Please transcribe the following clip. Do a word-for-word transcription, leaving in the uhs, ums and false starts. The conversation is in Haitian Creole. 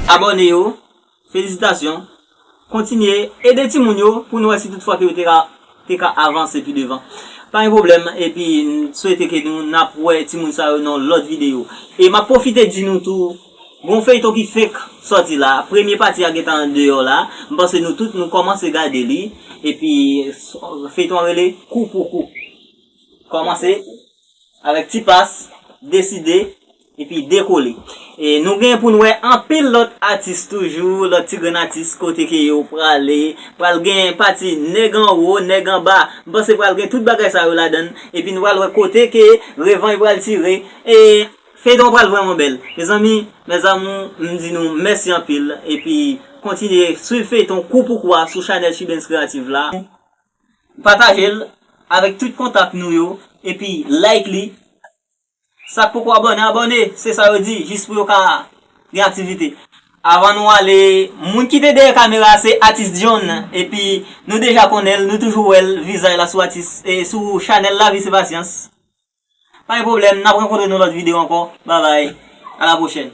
Abòne yo, felisitasyon. Kontinye ede timoun yo pou nou wè si tout fwa ke yo te ka, te ka avanse pi devan. Pa gen pwoblèm, epi m swete ke nou n ap wè timoun sa yo nan lòt videyo. E m ap pwofite di nou tou, gon feyton ki fenk sòti la. Premye pati a gentan deyò la. M panse nou tout nou kòmanse gade li. Epi feyton an rele Kou pou Kou. Kòmanse avèk Ti Pas, Deside, epi Dekole. E nou gen pou n wè anpil lòt atis toujou, lòt ti grenn atis kote ke yo prale, pral gen pati nèg anwo, nèg anba. M panse pral gen tout bagay sa yo ladan l. Epi nou pral wè kote ke revanj pral tire. E feyton pral vrèman bèl. Mezanmi, mes amours, m di nou mèsi anpil. Epi kontinye swiv feyton Kou pou Kou a sou chanèl Chibens Creative la. Pataje l avèk tout kontak nou yo, epi like li. Sa k poko abòne, abòne, se sa yo di, jis pou yo ka gen aktivite. Avan nou ale, moun ki te dèyè kamera a se atis John, epi nou deja konnen l, nou toujou wè l, vizaj la sou atis, e sou chanèl Lavi se Pasyans. Pa gen pwoblèm, n ap rankontre nan lòt videyo ankò. Babay, a la pwochèn.